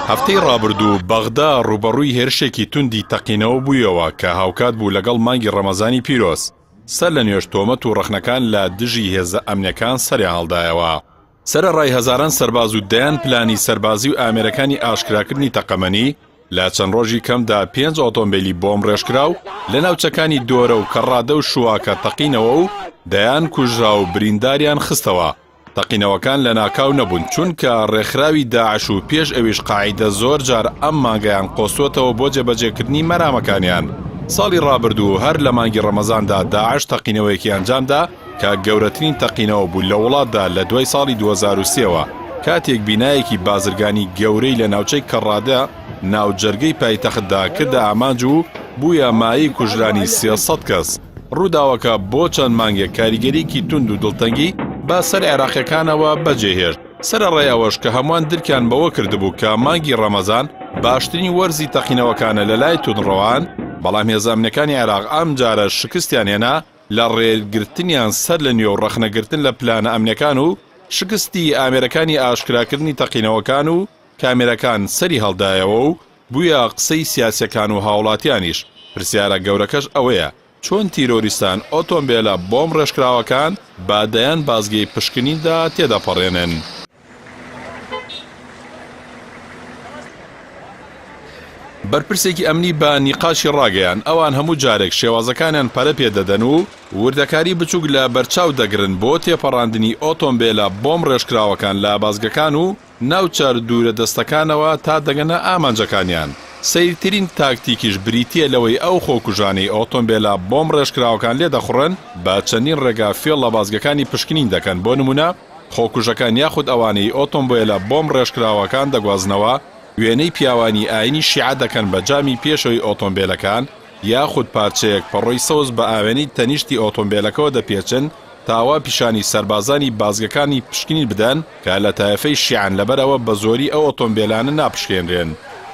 هەفتەی ڕابردوو بەغدا ڕووبەڕووی هێرشێکی توندی تەقینەوە بوویەوە کە هاوکات بوو لەگەڵ مانگی ڕەمەزانی پیرۆز. سەر لە نوێش تۆمەت و ڕەخنەکان لە دژی هێزە ئەمنیەکان سەریان هەڵدایەوە. سەرەڕای هەزاران سەرباز و دەیان پلانی سەربازی و ئامێرەکانی ئاشکراکردنی تەقەمەنی، لە چەند ڕۆژی کەمدا پێنج ئۆتۆمبێلی بۆمبڕێژکراو لە ناوچەکانی دۆرە و کەڕادە و شواکە تەقینەوە و دەیان کوژراو و برینداریان خستەوە. تەقینەوەکان لەناکاو نەبوون، چونکە ڕێکخراوی داعش و پێش ئەویش قاعیدە زۆر جار ئەم مانگەیان قۆستووەتەوە بۆ جێبەجێکردنی مەرامەکانیان. ساڵی ڕابردوو هەر لە مانگی ڕەمەزاندا داعش تەقینەوەیەکی ئەنجامدا کە گەورەترین تەقینەوە بوو لە وڵاتدا لە دوای ساڵی 2003 وە کاتێک بینایەکی بازرگانی گەورەی لە ناوچەی کەڕادە ناوجەرگەی پایتەختدا کردە ئامانج و بوویە مایەی کوژرانی 300 کەس. ڕووداوەکە بۆ چەند مانگێک کاریگەریی توند و دڵتەنگی بە سەر عێراقییەکانەوە بەجێهێشت، سەرەڕای ئەوەش کە هەمووان درکیان بەوە کردبوو کە مانگی ڕەمەزان باشترین وەرزی تەقینەوەکانە لەلای توندڕەوان، بەڵام هێزە ئەمنییەکانی عێراق ئەمجارە شکستیان هێنا لە ڕێگرتنیان سەر لە نوێ و ڕەخنەگرتن لە پلانە ئەمنییەکان و شکستی ئامێرەکانی ئاشکراکردنی تەقینەوەکان و کامێرەکان سەری هەڵدایەوە و بوویە قسەی سیاسیەکان و هاوڵاتیانیش، پرسیارە گەورەکەش ئەوەیە چۆن تیرۆریستان ئۆتۆمبێلە بۆمب ڕێژکراوەکان بە دەیان بازگەی پشکنیندا تێدەپەڕێنن؟ بەرپرسێکی ئەمنی بە نیقاشی ڕاگەیان، ئەوان هەموو جارێک شێوازەکانیان پەرە پێ دەدەن و وردەکاری بچووک لە بەرچاو دەگرن بۆ تێپەڕاندنی ئۆتۆمبێلە بۆمب ڕێژکراوەکان لە بازگەکان و ناوچە دوورە دەستەکانەوە تا دەگەنە ئامانجەکانیان. سەیرترین تاکتیکیش بریتییە لەوەی ئەو خۆکوژانەی ئۆتۆمبێلە بۆمب ڕێژکراوەکان لێدەخوڕن بە چەندین ڕێگا فێڵ لە بازگەکانی پشکنین دەکەن بۆ نموونە خۆکوژەکان یاخود ئەوانەی ئۆتۆمبێلە بۆمب ڕێژکراوەکان دەگوازنەوە وێنەی پیاوانی ئاینی شیعە دەکەن بە جامی پێشەوەی ئۆتۆمبێلەکان یاخود پارچەیەک پەڕۆی سەوز بە ئاوێنەی تەنیشتی ئۆتۆمبێلەکەوە دەپێچن تا وا پیشانی سەربازانی بازگەکانی پشکنین بدەن کە لە تایەفەی شیعەن لەبەرئەوە بەزۆری ئەو ئۆتۆمبێلانە ناپشکێنرێن.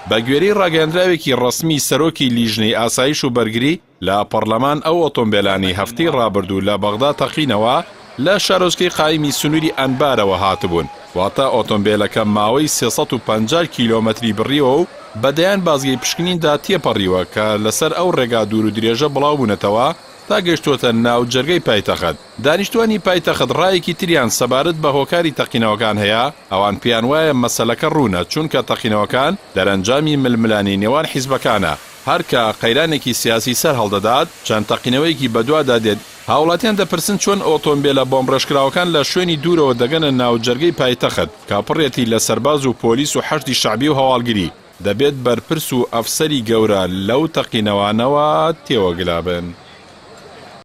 بەگوێرەی ڕاگەیەندراوێکی ڕەسمی سەرۆکی لیژنەی ئاسایش و بەرگری لە پەڕلەمان ئەو ئۆتۆمبێلانەی هەفتەی ڕابردوو لە بەغدا تەقینەوە لە شارۆچکەی قایمی سنووری ئەنبارەوە هاتبوون، واتە ئۆتۆمبێلەکە ماوەی 350 کیلۆمەتری بڕیوە و بە دەیان بازگەی پشکنیندا تێپەڕیوە کە لەسەر ئەو ڕێگا دوورودرێژە بڵاوبوونەتەوە تا گەیشتووەتە ناوجەرگەی پایتەخت. دانیشتووانی پایتەخت ڕایەکی تریان سەبارەت بە هۆکاری تەقینەوەکان هەیە، ئەوان پێیان وایە مەسەلەکە ڕوونە، چونکە تەقینەوەکان دەرەنجامی ململانێی نێوان حیزبەکانە، هەر کە قەیرانێکی سیاسی سەر هەڵدەدات، چەند تەقینەوەیەکی بەدوادا دێت، هاوڵاتیان دەپرسن چۆن ئۆتۆمبێلە بۆمبڕێژکراوەکان لە شوێنی دوورەوە دەگەنە ناوجەرگەی پایتەخت، کە پڕیەتی لە سەرباز و پۆلیس و حەشدی شەعبی و هەواڵگری، دەبێت بەرپرس و ئەفسەری گەورە لەو تەقینەوانەوە تێوەگلابن.